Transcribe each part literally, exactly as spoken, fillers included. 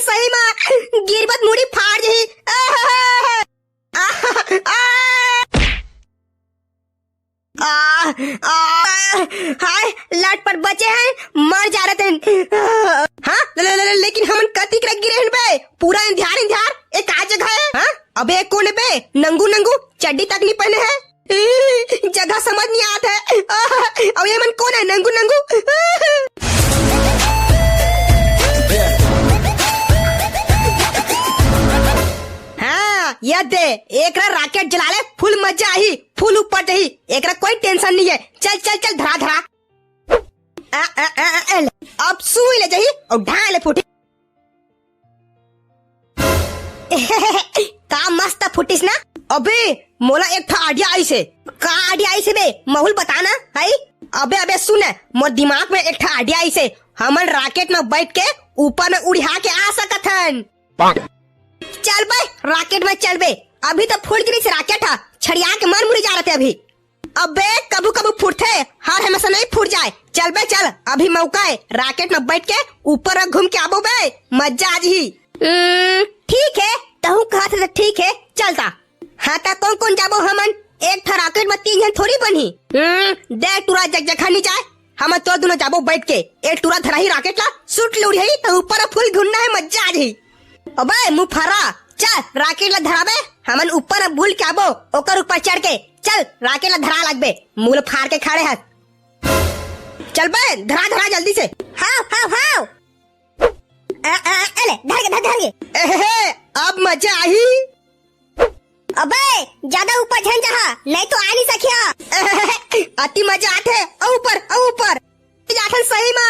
सही मा गिरबत मुड़ी फाड़ जही। आ, आ, आ, आ, हाय, लट पर बचे हैं, मर जा रहे हैं। हाँ, ले, ले, ले, लेकिन हमन कतिक रह गिरे हन बे? पूरा अंधियार, अंधियार, एक आ जगह है। हाँ, अबे कोन बे? नंगू, नंगू, चड्डी तक नहीं पहने है। जगह समझ नहीं आत है। अउ ये मन कोन है? नंगू, नंगू। हाँ, ये दे, एकरा rocket जला ले, full मजा आही, full ऊपर जाही, एकरा कोई tension नहीं है। चल, चल, चल, धरा, धरा। आ, आ, आ, आ, आ, ले। अब सुई ले जाही अउ ढाल ले फूटी। का मस्त फुटिस ना? अबे, मोला एक ठा idea आइस हे। का idea आइस हे बे? महूँ ल बता ना, हई? अबे, अबे, सुन, मोर दिमाग में एक ठा idea आइस हे। हमन rocket में बैठ के ऊपर में उड़िहा के आ सकत हन। चल बे, rocket में चल बे। अभी तो फूट गिरिस rocket हा, छड़िया के मन मुड़ी जा रहे अभी। अबे, कभू कभू फूटथे, हर हमेशा नहीं फूट जाए। चल बे चल, अभी मौका है, rocket में बैठ के ऊपर घूम के आबो बे, मजा आ जही। हम्म, ठीक है, तहूँ कहत है तो ठीक है, चलता। हाँ, ता कौन कौन जाबो हमन? एक ठा rocket में तीन झन थोड़ी बनही। हम्म, दे टूरा जकजका नी जाए, हमन तो दुनो जाबो बैठ के। ए टूरा धराही rocket ला, shoot ले उड़िहाही, त ऊपर फूल घुन्ना है, मजा आ जही। अबे मुफरा, चल rocket ला धराबे, हमन ऊपर अब भूल के आबो, ओकर ऊपर चढ़ के। चल rocket ला धरा लगबे, मुंह ला फाड़ के खड़े हस। चल बे, धरा धरा जल्दी से। हाव, हाव, हाव। आ, आ, आ, ले, धर के, धर, धर के। एहे, अब मजा आही। अबे, ज्यादा ऊपर झन जाहा, नहीं तो आ नहीं सकिया। अति मजा आथे, अउ ऊपर, अउ ऊपर। जाथन सही मा,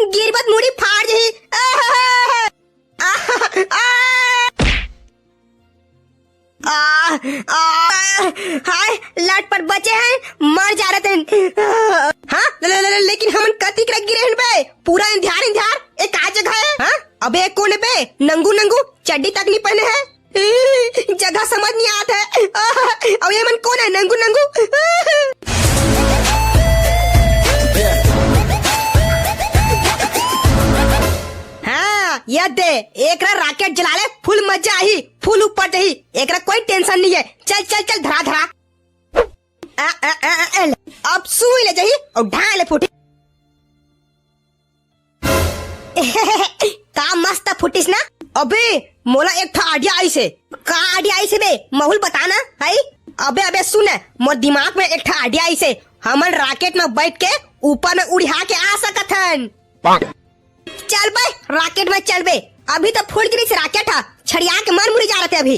गिरबत मुड़ी फाड़ जही। आ, आ, आ, हाय, लट पर बचे हैं, मर जा रहे हैं। हाँ, ले, ले, ले, ले, लेकिन हमन कतिक रह गिरे हन बे? पूरा अंधियार, अंधियार, एक आ जगह है। हाँ? अबे, कौन है बे? नंगू, नंगू, चड्डी तक नहीं पहने है। जगह समझ नहीं आत है। अउ ये मन कौन है? नंगू, नंगू। हाँ, ये दे, एकरा rocket जला ले, full मजा आही, full ऊपर जाही, एकरा कोई tension नहीं है। चल, चल, चल, धरा, धरा। आ, आ, आ, आ, आ, ले। अब सुई ले जाही अउ ढाल ले फूटी। का मस्त फुटिस ना? अबे, मोला एक ठा idea आइस हे। का idea आइस हे बे? महूँ ल बता ना, हई? अबे, अबे, सुन, मोर दिमाग में एक ठा idea आइस हे। हमन rocket में बैठ के ऊपर में उड़िहा के आ सकत हन। चल बे, rocket में चल बे। अभी तो फूट गिरिस rocket हा, छड़िया के मन मुड़ी जा रहे अभी।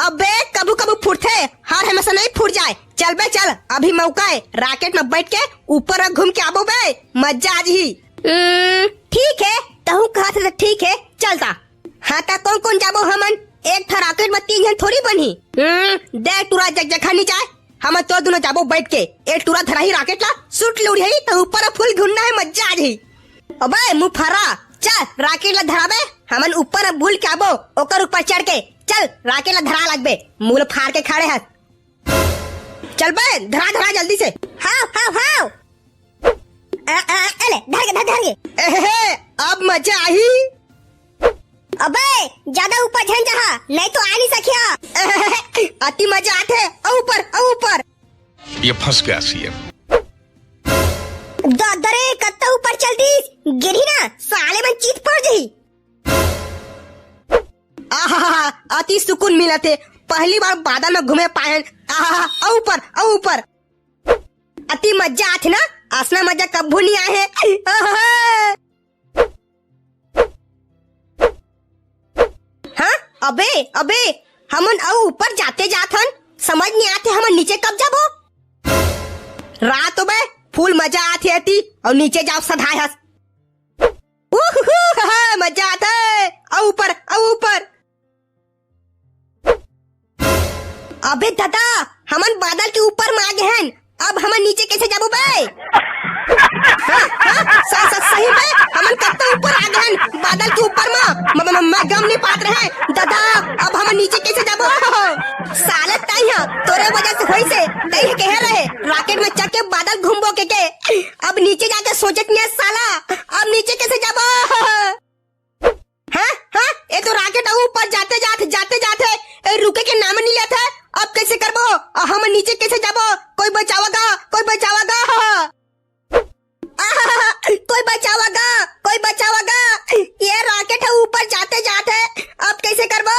अबे, कभू कभू फूटथे, हर हमेशा नहीं फूट जाए। चल बे चल, अभी मौका है, rocket में बैठ के ऊपर घूम के आबो बे, मजा आ जही। हम्म, ठीक है, तहूँ कहत है तो ठीक है, चलता। हाँ, ता कौन कौन जाबो हमन? एक ठा rocket में तीन झन थोड़ी बनही। हम्म, दे टूरा जकजका नी जाए, हमन तो दुनो जाबो बैठ के। ए टूरा धराही rocket ला, shoot ले उड़िहाही, त ऊपर फूल घुन्ना है, मजा आ जही। अबे मुफरा, चल rocket ला धराबे, हमन ऊपर भूल के आबो, ओकर ऊपर चढ़ के। चल rocket ला धरा लगबे, मुंह ला फाड़ के खड़े हस। चल बे, धरा धरा जल्दी से। हाव, हाव, हाव। आ, आ, आ, ले, धर के, धर, धर के। एहे, अब मजा आही। अबे, ज्यादा ऊपर झन जाहा, नहीं तो आ नहीं सकिया। अति मजा आथे, अउ ऊपर, अउ ऊपर। ये फंस गया सीएम। ददरे, कत्ता ऊपर चल दीस, गिरही ना, साले मन चीत पड़ जही। आहा, अति सुकून मिलत हे, पहली बार बादल में घूमे पाए हन। आहा, अउ ऊपर, अउ ऊपर। अति मजा आथे ना, असना मजा कभू नहीं आए हे। आहा। हाँ, अबे, अबे, हमन अउ ऊपर जाते जात हन, समझ नहीं आथे हमन नीचे कब जाबो। रात हो बे, full मजा आथे अति, अउ नीचे जाओ सधाए हस। उहुहु, हा, हा, मजा आथे। अउ ऊपर, अउ ऊपर। अबे दादा, हमन बादल के ऊपर में आ गे हन। अब हमन नीचे कैसे जाबो बे? हाँ, हाँ, स-, स-, सही में, हमन कत्ता ऊपर आ गे हन, बादल के ऊपर में। म-, म-, म-, मैं गम नहीं पात रहे। दादा, अब हमन नीचे कैसे जाबो? साले तैं हा, तोरे वजह से होइस हे, तैं हा कहे रहे, rocket में चढ़ के बादल घूमबो के, के। अब नीचे जाके सोचत नहीं है साला, अब नीचे कैसे जाबो? हाँ, हाँ, ए, ऊपर जाते जात, जाते जात हे, ए, रुके के नाम नहीं लेत हे। अब कैसे करबो? अ, हम नीचे कैसे जाबो? कोई बचावा गा, कोई बचावा गा। कोई बचावा गा, कोई बचावा गा। ये rocket हे, ऊपर जाते जात हे, अब कैसे करबो?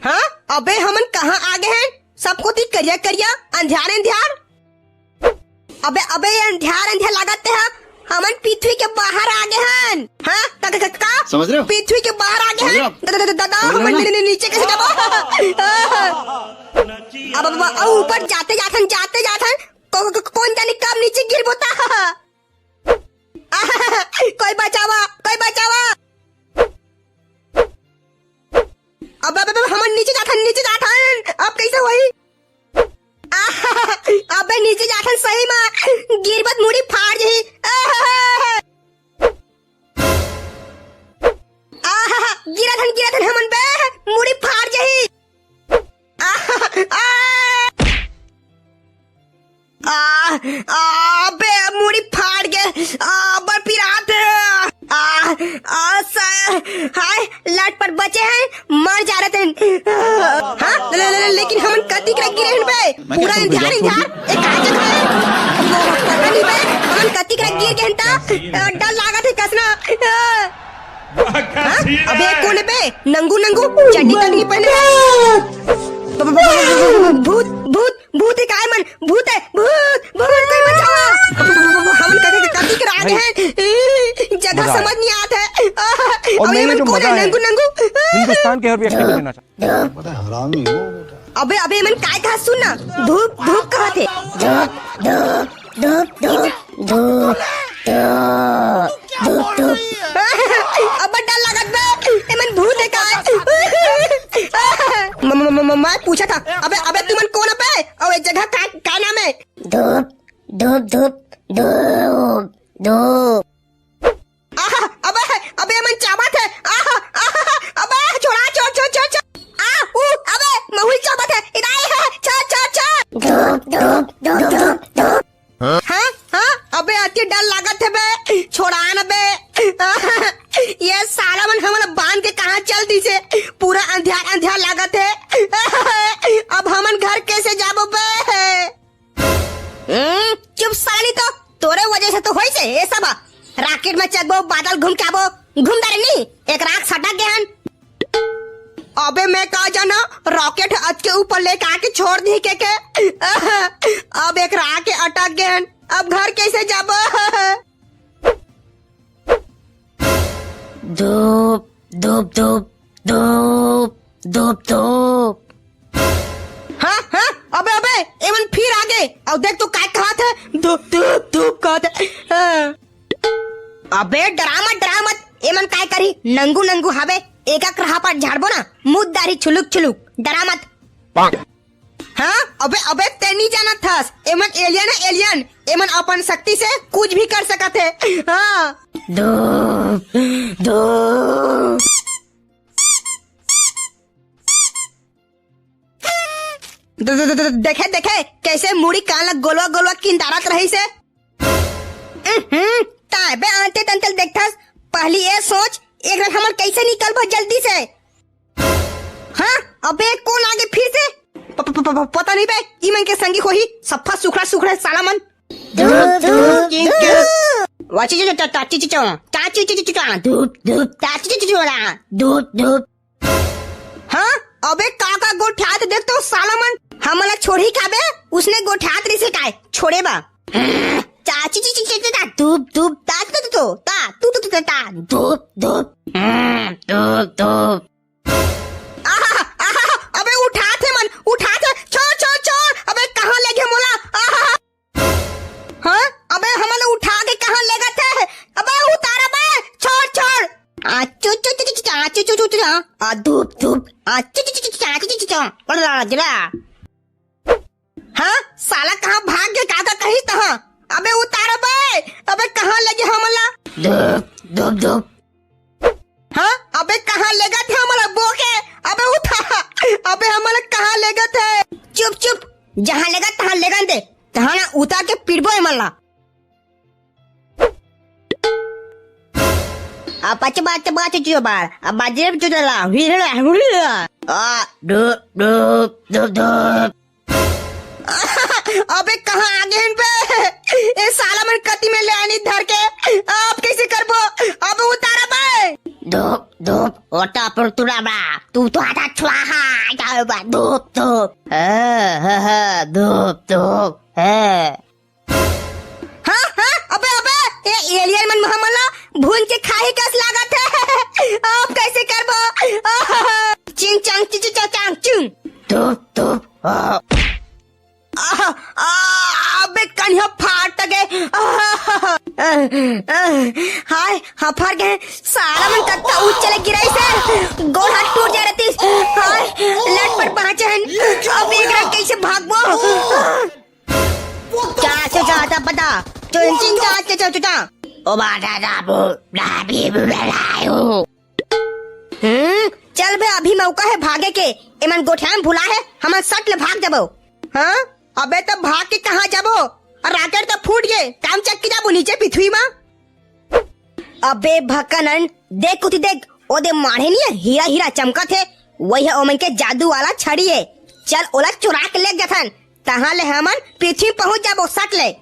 हाँ, अबे हमन कहाँ आ गे हन? सब कोती करिया करिया, अंधियार अंधियार। अबे, अबे, ये अंधियार अंधियार लागत हे, हमन पृथ्वी के बाहर आ गे हन। हाँ, का, का, का, का? समझ रहे हो? पृथ्वी के बाहर आ गे हन। समझ रहे हो? द-, द-, द-, दादा, समझ रहे हो हमन ना? नी-, नी-, नीचे कैसे जाबो? अब, अब, अब, अब ऊपर जाते जात हन, जाते जात हन, को-, को-, को-, कौन जाने कब नीचे गिरबो ता। कोई बचावा, कोई बचावा। अब, अब, अब हमन नीचे जाथन, नीचे जाथन। अब कैसे होही? अबे नीचे जाथन सही मा, गिरबत मुड़ी फाड़ जही। गिरथन, गिरथन हमन बे, मुड़ी फाड़ जही। आ, आ, आ, आ, बे, मुड़ी फाड़ गे। आ, बड़ पिरात हे। आ, आ, स-, हाय, लटपट बचे हैं, मर जा रहे थे। हाँ, ले, ले, ले, लेकिन हमन कतिक रह गिरे हन बे? पूरा इंतजार, इंतजार, एक का जगह है? पता नहीं बे, हमन कतिक रह गिर गए हन ता, डर लागत है कसना। हाँ? अबे, कोन हे बे? नंगू, नंगू, चड्डी तक नहीं पहने। ब-, ब-, ब-, ब-, ब-, भूत, भूत, भूत हे काय मन? भूत हे, भूत, भूत, कोई बचावा। हमन कति, कति के राग हे। जगह समझ नहीं आत हे। और अबे, ये मन जो कोन हे? नंगू, नंगू। हिंदुस्तान के हर व्यक्ति को देना चाहिए। बड़ा हरामी हो बेटा। अबे, अबे, ये मन काय कहा सुन ना। धूप, धूप कहा थे। धूप, धूप, धूप, धूप, धूप, धूप, धूप, धूप। अब डर लागत बे, एमन भूत हे का? म-, म-, म-, म-, मैं पूछा था, अबे, अबे, तुमन कोन अबे? अउ ये जगह का, का नाम हे? धूप, धूप, धूप, धूप, धूप। आहा, अबे, अबे, एमन चाबत हे। आहा, आहा, अबे, छोड़ा, छोड़, छोड़, छोड़, छोड़। आ, ऊ, अबे, महुल चाबत हे। इधर आए हे, छोड़, छोड़, छोड़। धूप, धूप, धूप, धूप, धूप। हाँ, हाँ, अबे अति डर लागत हे बे, छोड़ा न बे। ये साला मन हमन बांध के कहाँ चल दिसे, पूरा अंधियार अंधियार लागत हे। अब हमन घर कैसे जाबो बे? हम्म, चुप साली तो, तोरे वजह से तो होइसे ये सब। राकेट में चघबो, बादल घूम के आबो, घूम डारे नहीं, एक राख सटक गए हन। अबे मैं का जाना, रॉकेट अतके ऊपर लेके आके छोड़ दी के, के। अब एक राह के अटक गए हन, अब घर कैसे जाबो? धूप, धूप, धूप, धूप, धूप, धूप। हाँ, हाँ, अबे, अबे, एमन फिर आ गे। अउ देख तो काय कहत हे, धूप, धूप, धूप कहत हे। हाँ। अबे डरा मत, डरा मत, एमन काय करही, नंगू नंगू हवे, एक एक राह पर झाड़बो ना, मुद डारही छुलुक छुलुक, डरा मत। हाँ, अबे, अबे ते नहीं जानत हस, एमन एलियन हे, एलियन, एमन अपन शक्ति से कुछ भी कर सकत हे। हाँ। धूप, धूप। द-, द-, द-, द-, देखे, देखे, कैसे मुड़ी कान ला गोलवा, गोलवा किंदारत रहिसे। उहुं, ताय बे आंते तंते ल देखथस, पहली ये सोच, एक रात हमन कैसे निकलबो जल्दी से। हाँ, अबे कोन आगे फिर से? प-, प-, प-, प-, पता नहीं बे, ई मन के संगी होही, सफा सुखड़ा, सुखड़ा साला मन। धूप, धूप, धूप। वाची चो, चा-, चाची चो, चाची चो, चा-, धूप, धूप, चाची चो, चो, चा-, धूप, धूप। हाँ, अबे का का गोठियात देख तो साला मन, हमला छोड़ी का बे, उसने गोठियात रहिसे काय, छोड़े बा। चाची ची ची ची ची ता, धूप, धूप, ता, तू, तू, तू, ता, तू, तू, तू, ता, धूप, धूप, हम्म, धूप, धूप। आहा, आहा, अबे उठात हे मन, उठात हे, छोड़, छोड़, छोड़, अबे कहाँ ले गे मोला, आहा। हाँ, अबे हमन उठा के कहाँ लेगत हे? अबे उतार अबे, छोड़, छोड़। आ, चु, चु, चु, चु, चु, आ, चु, चु, चु, चु, आ, आ, धूप, धूप, आ, चु, चु, चु, चु, चु, आ, चु, चु, चु, चु, बड़ा जरा। हाँ, साला कहाँ भाग गे, का, का कहिस तहाँ? अबे उतार अबे, अबे कहाँ ले गे हमला? धूप, धूप, धूप। हाँ, अबे कहाँ लेगत हे हमला बोके? अबे उठा, अबे हमला कहाँ लेगत हे? चुप, चुप, जहाँ लेगत तहाँ लेगन दे, तहाँ ना उतार के पिटबो हमला। अब पच बात बात जो बार, अब बाजे जो ला, हुई ला, हुई ला। आ, डुप, डुप, डुप, डुप। अबे कहाँ आ गए बे? ए साला मन कति में ले आनी धर के, अब कैसे करबो? अब उतारा बे। धूप, धूप, ओटा पर तुरा बा, तू तो आधा छुआ हा, जाओ बा, धूप, धूप। हाँ, हाँ, हाँ, धूप, धूप, हाँ। हाँ, हाँ, अबे, अबे, ए एलियन मन हमन ला भून के खाही कस लागत हे। अब कैसे करबो? आहा, चिंग चांग, चिंग, चिंग, चांग, चांग, चिंग। धूप, धूप, हाँ। आह, आ, अबे कनिहा फाट गे। आह, आह, आह, हाय, हफर गे। साला मन कत्ता ऊंच चले गिराइस हे। गोड़ हाथ टूट जा रहतिस। हाय, लटपट बांचे हन। अब एकरा कैसे भागबो? चाचा, चाचा, पता। चुन चिन चाचा, चाचा, चाचा। ओ बाटा दाबू, दाबी बुलायो। हम्म, चल बे, अभी मौका हे भागे के। एमन गोठिया में भुला हे, हमन सट ले भाग जबो। हाँ, अबे तो भाग के कहाँ जबो? अउ राकेट तो फूट गे, टांग चक के जाबो नीचे पृथ्वी मा। अबे भकनन, देख उठी देख, ओदे माढ़े नियर हीरा हीरा चमकत हे, वही हे ओमन के जादू वाला छड़ी हे। चल ओला चुरा के ले जथन, तहाँ ले हमन पृथ्वी पहुँच जाबो सट ले।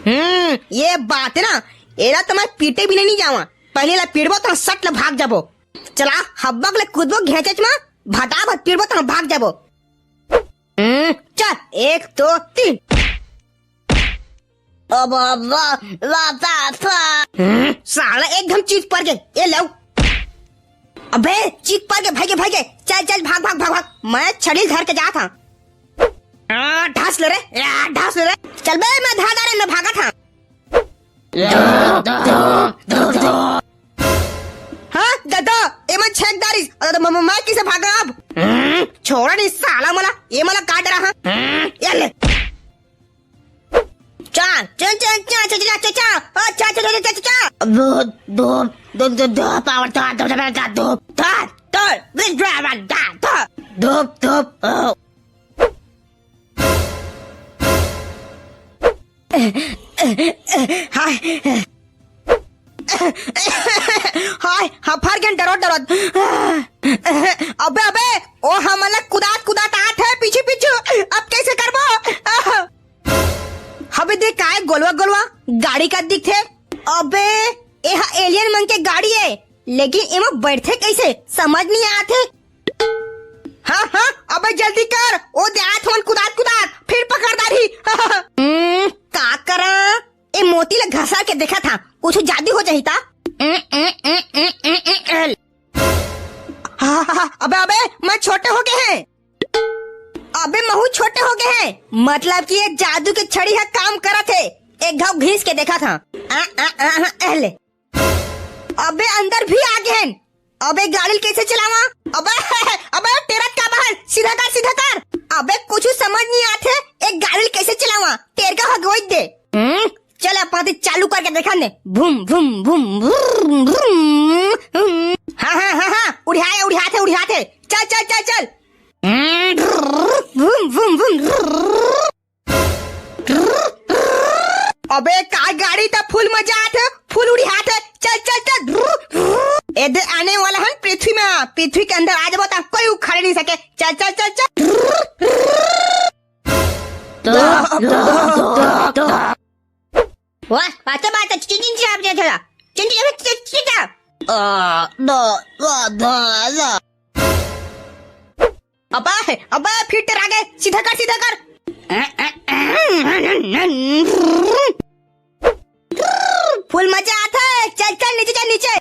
हम्म, ये बात हे ना, एला तो मैं पीटे भी नहीं जावा। पहले ला पीटबो तो सट ले भाग जाबो। चला, हब्बक ले कूदबो घेचेच मा, भटाभट पीटबो तो भाग जाबो। हम्म, चल, एक, दो, तीन। ओ बाबा, बाबा, बाबा। हम्म, साला एकदम चीत पर गे, ये लो। अबे, चीत पर गे, भागे, भागे। चल, चल, भाग, भाग, भाग, भाग। मैं छड़ी धर के जात हँव। आ, ढास ले रे, आ, ढास ले रे। चल बे, मैं धार डारे, मैं भागत हँव। हाँ, ददा, एमन छेक डारिस। अरे, तो म-, म-, मैं किसे भागा अब? हम्म, छोड़ा नहीं साला मोला, ये मोला काट रहा। हम्म, ये ले। चा, चा, चा, चा, चा, चा, चा, चा, चा, चा, चा, चा, चा, चा, चा। दो, दो, दो, दो, दो, पावर, दो, दो, दो, दो, दो, दो, दो, दो, दो, दो, दो, दो, दो, ओ। हाय। हाय, हफर गेन डरोत डरोत। अबे, अबे, ओ हमन ला कुदात कुदात आत हे पीछू पीछू। अब कैसे करबो? अबे देख, काय गोलवा गोलवा गाड़ी का दिखथे। अबे, एहा एलियन मन के गाड़ी हे, लेकिन एमा बैठथे कैसे, समझ नहीं आथे। हाँ, हाँ, अबे जल्दी कर, ओ दे आत हवन कुदात कुदात, फिर पकड़ डारही। हम्म, का करा? ए मोती ला घसा के देखत हँव, कुछ जादू हो जाही ता। हाँ, हाँ, हाँ, अबे, अबे, मैं छोटे हो गे हँव। अबे, महू छोटे हो गे हँव। मतलब कि ये जादू के छड़ी ह काम करत हे। एक घाव घिस के देखत हँव। आ, आ, आ, आ, एहले। अबे, अंदर भी आ गे हन। अबे, गाड़ी ल कैसे चलावा? अबे, अबे, टेरत का बहन, सीधा कर, सीधा कर। अबे, कुछ समझ नहीं आथे, एक गाड़ी ल कैसे चलावा? टेरका हो गई दे। हम्म, चल, अपन ते चालू करके देखा ने। भूम, भूम, भूम, भूम, भूम, भूम। हाँ, हाँ, हाँ, हाँ, उड़ियाथे, उड़ियाथे, उड़ियाथे। चल, चल, चल, चल। हम्म, भूम, भूम, भूम। अबे, का गाड़ी त फुल मजा आथे, फुल उड़ियाथे। चल, चल, चल। ए दे आने वाला हन पृथ्वी में, पृथ्वी के अंदर आ जाबो त कोई उखाड़ नहीं सके। चल, चल, चल, चल। वाह, बात, बात, चिन, चिन, चिन, चिन, चिन, चिन, चिन, चिन। आ, दा, दा, दा, दा। अबे, अबे, फिर टेरा गे, सीधा कर, सीधा कर। फुल मजा आथे, चल, चल, नीचे चल, नीचे।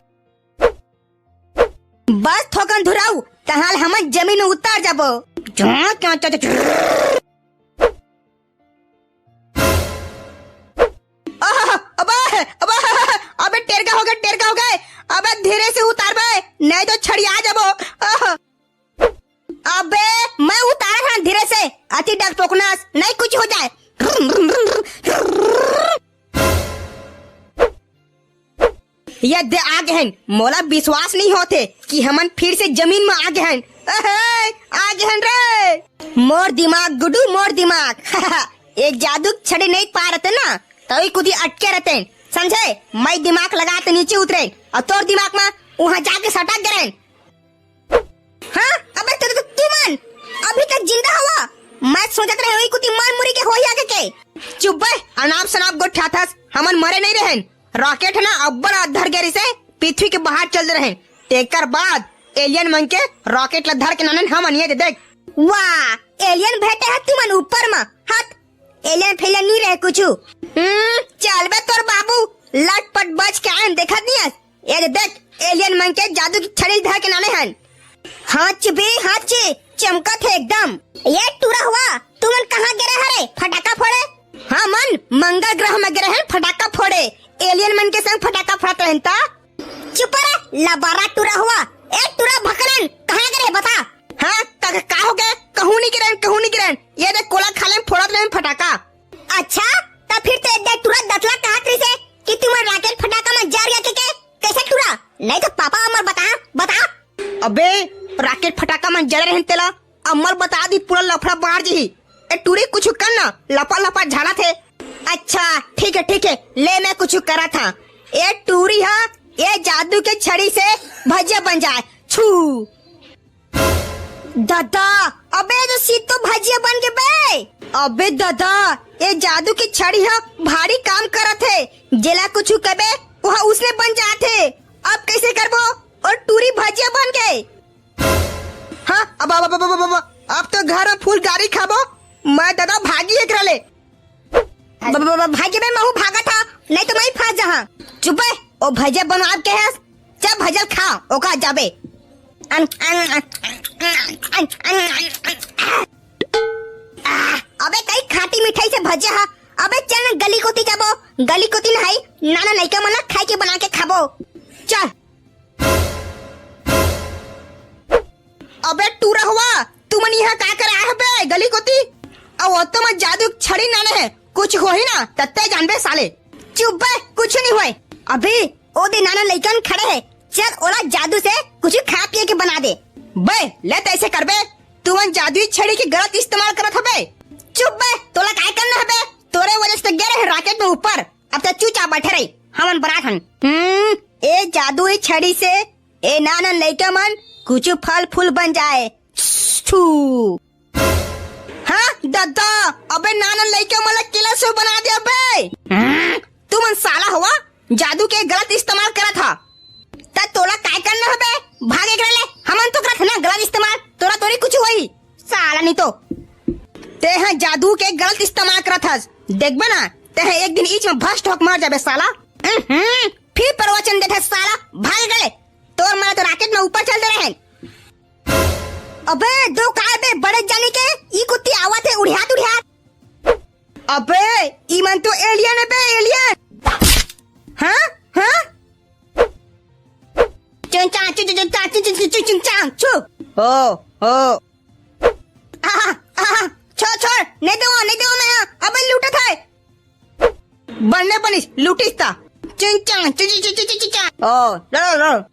बस थोकन धुराऊ, तहां ले हमन जमीन में उतर जाबो। आह, अबे, अबे, अबे, टेरका हो गे, टेरका हो गे। अबे, धीरे से उतार बे, नहीं तो छड़िया जाबो। आह। अबे, मैं उतारत हंव धीरे से, अति डरपोकनस, नहीं कुछ हो जाए। ये दे आ गे हन, मोला विश्वास नहीं होथे कि हमन फिर से जमीन में आ गे हन। अहे, आ गे हन रे। मोर दिमाग गुड्डू, मोर दिमाग। ये जादू छड़ी नहीं पारत ना, तभी कुदी अटके रहते हैं। समझे? मैं दिमाग लगा के नीचे उतरेन अउ तोर दिमाग म उहाँ जाके सटक गे रहेन। हाँ, अबे तू, तू, तू मन अभी तक जिंदा हवा? मैं सोचत रहे होही कुती मार मुरी के होही आगे के। चुप बे, अनाप शनाप गोठियाथस, हमन मरे नहीं रहेन। रॉकेट ह ना अब्बड़ अधर गे रिहिसे, पृथ्वी के बाहर चल दे रहेन। तेकर बाद एलियन मन के रॉकेट ला धर के नानेन हमन, ये दे देख। वाह, एलियन भेटे ह तुमन ऊपर म, हत एलियन फेलियन नी रहे कुछु। हम्म, चल बे तोर बाबू, लटपट बच के आयन, देखत नी हस? ये दे देख, एलियन मन के जादू के छड़ी धर के नाने हन। हाँ चे बे, हाँ चे, चमकत हे एकदम। ये टूरा हुआ, तुमन कहाँ गे रहे हरे फटाका फोड़े? हमन मंगल ग्रह म गे रहेन फटाका फोड़े, एलियन मन के संग फटाका फोड़त रहेन त। चुप रे, लबारा टूरा हुआ। ए टूरा भकरन, कहाँ गे रहे बता? हाँ, का, का, का हो गे? कहूँ नी गे रहेन, कहूँ नी गे रहेन। ये देख कोला खाले म फोड़त रहेन फटाका। अच्छा, त फिर ते दे टूरा दतला कहत रहिसे कि तुमन रॉकेट फटाका म जर गे के, के? कैसे टूरा? नहीं तो पापा अमर बता, बता। अबे, रॉकेट फटाका म जरे रहेन तेला, अमर बता दी पूरा लफड़ा बाढ़ जही। ए टूरी कुछ कर ना, लपा लपा झाड़ा थे। अच्छा, ठीक है, ठीक है, ले मैं कुछ करा था। ए टूरी हा, ये जादू के छड़ी से भजिया बन जाए। छू। दादा, अबे तो सीतो भजिया बन के बे। अबे दादा, ये जादू के छड़ी ह भारी काम करत हे। जेला कुछ कबे, वह उसने बन जात हे। अब कैसे करबो? और टूरी भजिया बन गए। हाँ, अब, अब, अब, अब, अब, अब, अब तो घर में फूल गारी खाबो। मैं दादा भागी एकरा ले। ब-, ब-, ब-, भागे बे, महू भागत हा, नहीं तो मैं फंस जहा। चुप बे, ओ भजिया बनवा के हस, जब भजल खा, ओका जाबे। अन, अन, अन, अन, अन, अन, अन, अन, आ, अबे कई खाटी मिठाई से भजिया हा। अबे चल न गली कोती जाबो, गली कोती नहाई, नाना लइका मन ला खाए के बना के खाबो। चल। अबे टूरा हुआ, तुमन इहाँ का करे आए हबे गली कोती? अउ ओतो म जादू छड़ी नाने हे, कुछ होही ना, तत्ते जानबे साले। चुप बे, कुछ नहीं होए। अभी ओ दे नाना लइकन खड़े हे, चल ओला जादू से कुछ खा पिए के बना दे। बे, ले तैसे करबे, तुमन जादुई छड़ी के गलत इस्तेमाल करत हबे। चुप बे, तोला काय करना हबे? तोरे वजह से तो गे रहे रॉकेट में ऊपर, अब तो चुपचाप बैठे रही, हमन बनात हन। हम्म, ए जादुई छड़ी से ए नानन लइका मन कुछ फल फूल बन जाए। छू। हाँ, दद्दा, अबे नानन लइका मन ला केला से बना दे अबे। हम्म, तुमन साला हवा, जादू के गलत इस्तेमाल करत हा। त तोला काय करना हबे? भाग एकरा ले, हमन तो करत हन ना गलत इस्तेमाल, तोरा तोरी कुछ होही, साला नहीं तो। तेहा जादू के गलत इस्तेमाल करत हस, देखबे ना, तेहा एक दिन ईच में भ्रष्ट होके मर जाबे साला। हम्म, फिर प्रवचन देथे साला, भाग एकरा ले, तोर मन तो रॉकेट में ऊपर चल दे रहे हैं। अबे, दो काय बे, बड़े जानी के, ई कुत्ती आवत हे, उड़ियात, उड़ियात। अबे, ई मन तो एलियन हे बे, एलियन। हाँ? हाँ? चुन चां, चुन, चुन, चुन, चां, चुन, चुन, चुन, चुन, चां, चु। ओ, ओ। आहा, आहा, छोड़, छोड़, नहीं देवो, नहीं देवो मैं, हाँ। अबे, लूटत हे। बनने बनिस, लूटिस ता। चुन चां, चुन, चुन, चुन, चुन, चुन, चां। ओ, लो, लो, लो।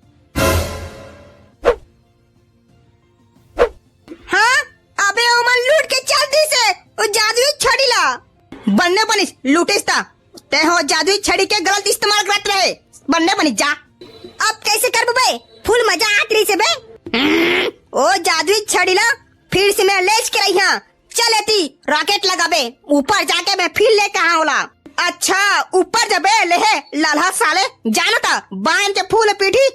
हाँ? अबे ओमन लूट के चल दिस हे, ओ जादुई छड़ी ला। बनने बनिस, लूटिस ता। ते हो जादुई छड़ी के गलत इस्तेमाल करत रहे। बनने बनिस जा। अब कैसे करबो बे? फुल मजा आत रहिस हे बे। हम्म, ओ जादुई छड़ी ला फिर से मैं लेस के रही हाँ। चल एती, रॉकेट लगाबे, ऊपर जाके मैं फिर लेके आहा ओला। अच्छा, ऊपर जबे ले हे, ललहा साले, जाना ता, बांध के फूल पीठी।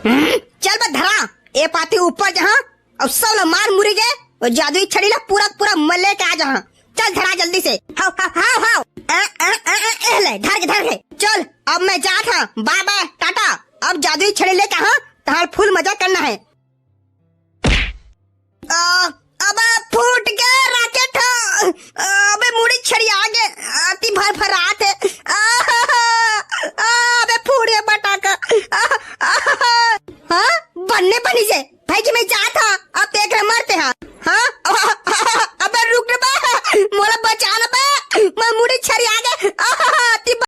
हम्म, चल बे धरा, ए पाती ऊपर जहाँ, अब सब ला मार मुरी गे, वो जादुई छड़ी ला पूरा, पूरा मैं लेके आ जहाँ। चल धरा जल्दी से, हाव, हाव, हाव, हाव। आ, आ, आ, आ, ए ले, धर के, धर के। चल, अब मैं जात हाँ, बाय बाय, टाटा। अब जादुई छड़ी लेके हाँ, तहार फुल मजा करना हे। आ, अबे फूट गे रॉकेट ह। आ, अबे मुड़ी छड़िया गे, आती भर भर आत हे। आ, आ, अबे फूट गे पटाखा। आ, आ, हाँ? बनने बनी जे, भाई कि मैं जात हँव।